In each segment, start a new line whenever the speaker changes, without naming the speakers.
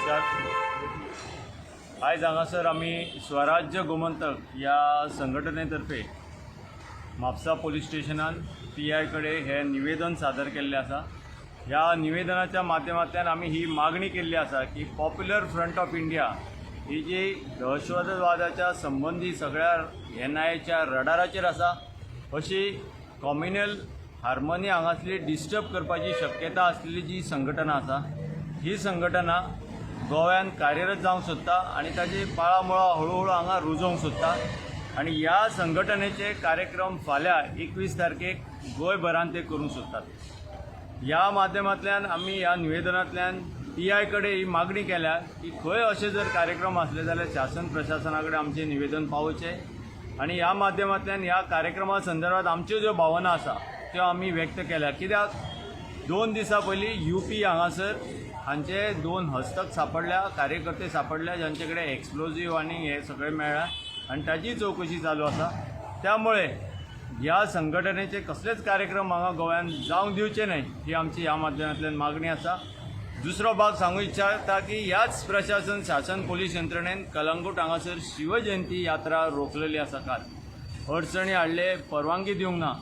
नमस्कार. आयज हांगासर आमी स्वराज्य गोमंतक ह्या संघटनेतर्फे म्हापसा पोलीस स्टेशनान पी I कडेन हें निवेदन सादर केल्लें आसा. ह्या निवेदनाच्या माध्यमांतल्यान आमी ही मागणी केल्ली आसा की पॉप्युलर फ्रंट ऑफ इंडिया ही जी दहशतवादाच्या संबंदी सगळ्या एनआयएच्या रडाराचेर आसा, अशी कॉम्युनल हार्मनी हांगासली डिस्टर्ब करपाची शक्यता आसलेली जी संघटना आसा, ही संघटना गोव्यान कार्यरत जावंक सोदता आनी ताची पाळां मुळां हळुहळू हांगा रुजोवंक सोदता. आनी ह्या संघटनेचे कार्यक्रम फाल्यां 21 तारखेक गोंयभरान ते करूंक सोदतात. ह्या माध्यमांतल्यान आमी ह्या निवेदनांतल्यान पी I कडेन ही मागणी केल्या की खंय अशे जर कार्यक्रम आसले जाल्यार शासन प्रशासना कडेन आमचें निवेदन पावोवचें आनी ह्या माध्यमांतल्यान ह्या कार्यक्रमा संदर्भात आमच्यो ज्यो भावना आसा त्यो आमी व्यक्त केल्या. कित्याक 2 दिसां पयलीं यूपी हांगासर हांचे दोन हस्तक सापडल्या, कार्यकर्ते सापडल्या, जांचे कडेन एक्सप्लोजीव आनी हे सगळें मेळ्ळां आनी ताची चवकशी चालू आसा. त्यामुळे ह्या संघटनेचे कसलेच कार्यक्रम हांगा गोंयांत जावंक दिवचे न्हय ही आमची ह्या माध्यमांतल्यान मागणी आसा. दुसरो भाग सांगू इच्छिता की ह्याच प्रशासन, शासन, पोलीस यंत्रणेन कलंगूट हांगासर शिवजयंती यात्रा रोखलेली आसा. काल अडचणी हाडले, परवानगी दिवंक ना.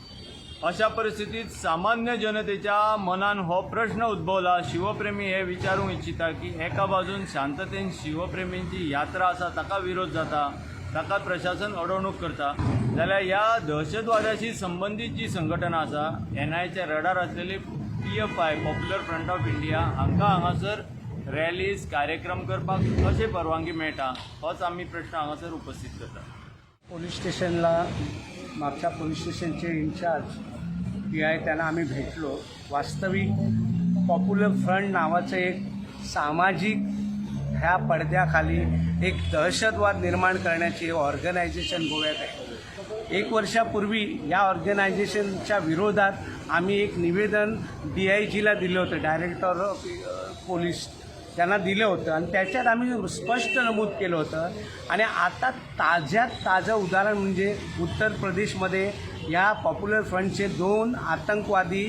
अशा परिस्थितीत सामान्य जनतेच्या मनान हो प्रश्न उद्भवला. शिवप्रेमी हे विचारूंक इच्छिता की एका बाजून शांततेन शिवप्रेमींची यात्रा आसा, ताका विरोध जाता, ताका प्रशासन अडवणूक करता, जाल्यार ह्या दहशतवादाशी संबंदीत जी संघटना आसा, एनआयएच्या रडार आसलेली PFI, popular front of India, हांकां हांगासर रॅलीज, कार्यक्रम करपाक कशें परवानगी मेळटा, होच आमी प्रश्न हांगासर उपस्थीत करता.
पोलीस स्टेशनला म्हापसा पोलीस स्टेशनचे इन्चार्ज पी I त्यांना आम्ही भेटलो. वास्तविक पॉप्युलर फ्रंट नावाचं एक सामाजिक ह्या पडद्याखाली एक दहशतवाद निर्माण करण्याची ऑर्गनायझेशन गोव्यात आहे. एक वर्षापूर्वी या ऑर्गनायझेशनच्या विरोधात आम्ही एक निवेदन डीआयजीला दिलं होतं, डायरेक्टर ऑफ पोलीस त्यांना दिलं होतं आणि त्याच्यात आम्ही स्पष्ट नमूद केलं होतं. आणि आता ताज्यात ताजं उदाहरण म्हणजे उत्तर प्रदेशमध्ये या पॉप्युलर फ्रंटचे दोन आतंकवादी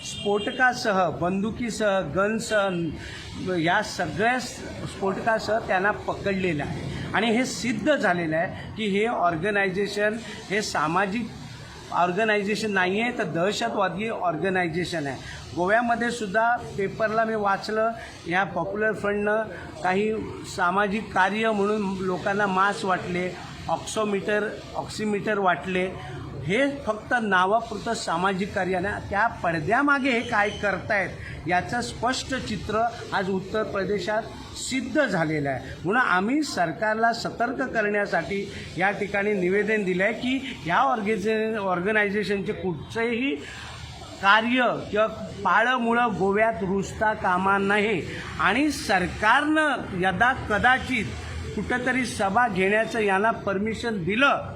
स्फोटकासह, बंदुकीसह, गनसह, या सगळ्या स्फोटकासह त्यांना पकडलेलं आहे. आणि हे सिद्ध झालेलं आहे की हे ऑर्गनायझेशन हे सामाजिक ऑर्गनायझेशन नाही आहे, तर दहशतवादी ऑर्गनायझेशन आहे. गोव्यामध्ये सुद्धा पेपरला मी वाचलं, ह्या पॉप्युलर फ्रंटनं काही सामाजिक कार्य म्हणून लोकांना मास्क वाटले, ऑक्सिमीटर वाटले. हे फक्त नावापुरतं सामाजिक कार्य नाही, त्या पडद्यामागे हे काय करतायत याचं स्पष्ट चित्र आज उत्तर प्रदेशात सिद्ध झालेलं आहे. म्हणून आम्ही सरकारला सतर्क करण्यासाठी या ठिकाणी निवेदन दिलं आहे की ह्या ऑर्गनायझेशनचे कुठचंही कार्य किंवा पाळंमुळं गोव्यात रुजता कामा नये आणि सरकारनं यदा कदाचित कुठंतरी सभा घेण्याचं यांना परमिशन दिलं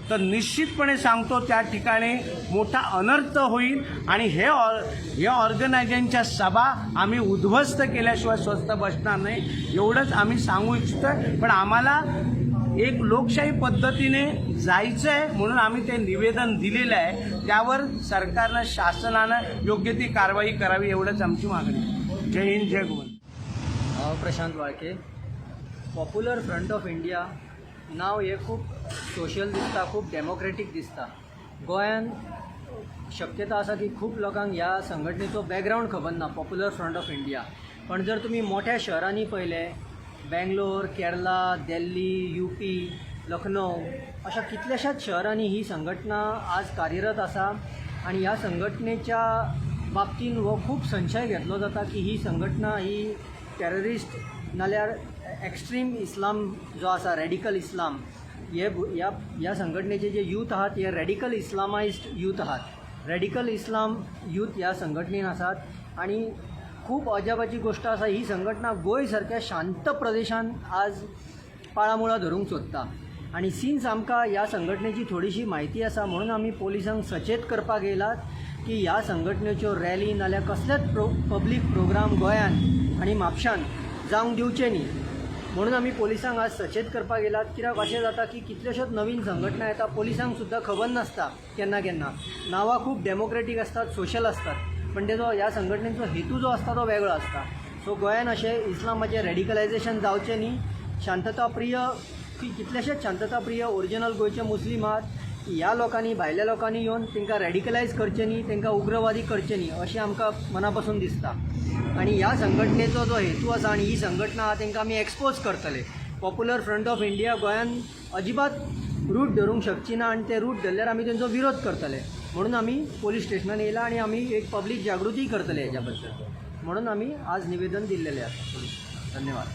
तर निश्चितपणे सांगतो, त्या ठिकाणी मोठा अनर्थ होईल आणि हे ऑर्गनायझेशनच्या सभा आम्ही उद्ध्वस्त केल्याशिवाय स्वस्थ बसणार नाही, एवढंच आम्ही सांगू इच्छितो. पण आम्हाला एक लोकशाही पद्धतीने जायचं आहे म्हणून आम्ही ते निवेदन दिलेलं आहे. त्यावर सरकारनं, शासनानं योग्य ती कारवाई करावी, एवढंच आमची मागणी आहे. जय हिंद, जय गोवा.
हांव Prashant Walke. Popular front of India नांव हें खूब सोशल दिसता, खूब डेमोक्रेटीक दिसता. गोंयान शक्यता आसा की खूब लोकांक ह्या संघटनेचो बॅकग्रावंड खबर ना, पॉप्युलर फ्रंट ऑफ इंडिया. पण जर तुमी मोठ्या शहरांनी पळयलें, बेंगलोर, केरला, दिल्ली, यूपी, लखनौ अशा कितल्याशाच शहरांनी ही संघटना आज कार्यरत आसा. आनी ह्या संघटनेच्या बाबतीन हो खूब संशय घेतलो जाता की ही संघटना ही टेररिस्ट नाल्यार एक्स्ट्रीम इस्लाम जो आसा, रेडिकल इस्लाम, हे ह्या ह्या संघटनेचे जे यूथ आहात हे रेडिकल इस्लामाइज्ड यूथ आहात. रेडिकल इस्लाम यूथ ह्या संघटनेन आसात. आनी खूब अजापाची गोश्ट आसा, ही संघटना गोंय सारक्या शांत प्रदेशान आज पाळामुळां धरूंक सोदता. आनी सिन्स आमकां ह्या संघटनेची थोडीशी म्हायती आसा म्हणून आमी पोलिसांक सचेत करपाक येयलात की ह्या संघटनेच्यो रॅली नाल्यार कसलेच पब्लीक प्रोग्राम गोंयान आनी म्हापशान जावंक दिवचे न्ही म्हणून आमी पोलिसांक आज सचेत करपाक येयलात. कित्याक अशें जाता की कितल्योश्योच नवीन संघटना येता, पोलिसांक सुद्दां खबर नासता. केन्ना केन्ना नांवां खूब डेमोक्रेटीक आसतात, सोशल आसतात, पण तेजो ह्या संघटनेचो हेतू जो आसता तो वेगळो आसता. सो सो गोंयान अशें इस्लामाचें रेडिकलायजेशन जावचें न्ही. शांतताप्रिय कितलेशेच शांतताप्रिय ओरिजिनल गोंयचे मुस्लीम आहात. ह्या लोकांनी, भायल्या लोकांनी येवन तांकां रेडिकलायज करचें न्ही, तांकां उग्रवादी करचें न्ही अशें आमकां मना पासून दिसता. आनी ह्या संघटनेचो जो हेतू आसा आनी ही संघटना आहा तांकां आमी एक्सपोज करतले. पॉप्युलर फ्रंट ऑफ इंडिया गोंयान अजिबात रूट धरूंक शकची ना आनी ते रूट धरल्यार आमी तेंचो विरोध करतले. म्हणून आमी पोलीस स्टेशनान येयला आनी आमी एक पब्लीक जागृती करतले हेज्या बद्दल, म्हणून आमी आज निवेदन दिल्लेलें आसा. धन्यवाद.